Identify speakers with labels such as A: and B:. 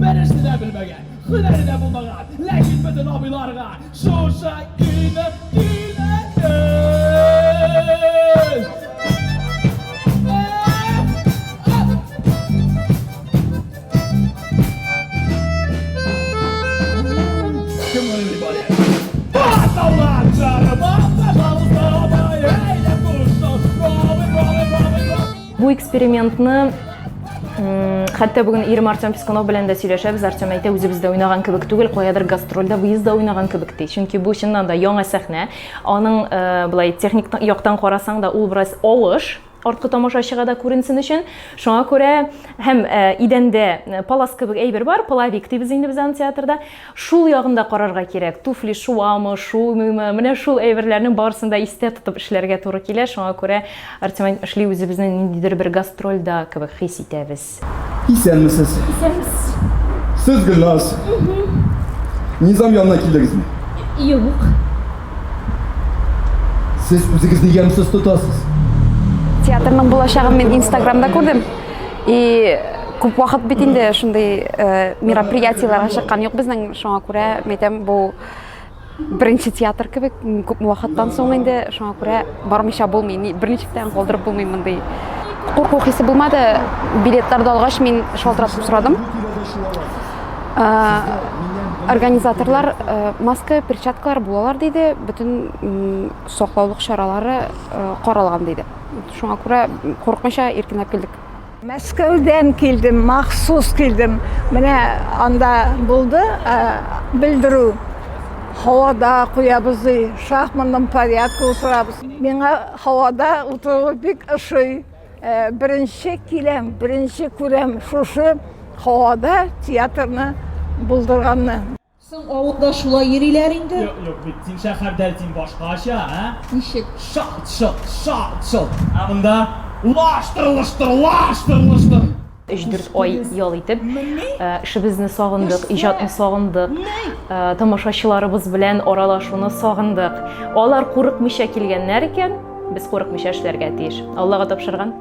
A: Бер эшне дә белмәгән, һөнәре дә булмаган, ләкин бөтен абыйларга шушы көйне көйләгән. Come on, everybody.
B: Бу экспериментны хәтта бүген ирем Артем Пискунов белән дә сөйләшәбез. Артем әйтә, үзебездә уйнаган кебек түгел, каядыр гастрольдә, выездда уйнаган кебек ди. Чөнки бу чыннан да яңа сәхнә. Аның э, былай техник яктан карасаң да, ул бераз авыш арткы тамашачыга да күренсен өчен. Шуңа күрә һәм э, идәндә э, палас кебек әйбер бар, половик дибез инде без аны театрда. Шул ягын да карарга кирәк. Туфли шуамы, шумыймы, менә шул әйберләрнең барысын да истә тотып эшләргә туры килә. Шуңа күрә Артем әйтмешли, үзебезне ниндидер бер гастрольдә кебек хис итәбез.
C: Исәнмесез.
B: Исәнмесез.
C: Сез Гөлназ. Низам янына килдегезме?
B: Юк.
C: Сез үзегезне ямьсез тотасыз.
D: Театрның булачагын мин Инстаграмда күрдем. И күп вакыт бит инде шундый э, мероприятиеләргә чыккан юк безнең, шуңа күрә мәйтәм бу беренче театр кебек күп вакыттан соң инде шуңа күрә бармыйча булмый берничек тә калдырып булмый мондый курку хисе булмады билетларны алгач мин шалтыратып сорадым организаторлар маска перчаткалар булалар диде бөтен саклаулык чаралары каралган диде шуңа күрә курыкмыйча иркенләп килдек
E: Мәскәүдән килдем, махсус килдем. Менә анда булды белдерү. Һавада куябыз ди, шахматном порядке утырабыз. Миңа һавада утыру бик ошый. Беренче киләм, беренче күрәм шушы һавада театрны булдырганны.
F: Соң авылда шулай йөриләр инде.
A: Юк, юк бит, син шәһәрдә, син башкача, ә?
F: Ничек?
A: Шалт-шолт, шалт-шолт. Ә монда лаштыр-лоштыр, лаштыр-лоштыр.
B: Өч-дүрт ай ял итеп, эшебезне сагындык, иҗатны сагындык, тамашачыларыбыз белән аралашуны сагындык. Алар курыкмыйча килгәннәр икән, без курыкмыйча эшләргә тиеш. Аллага тапшырган.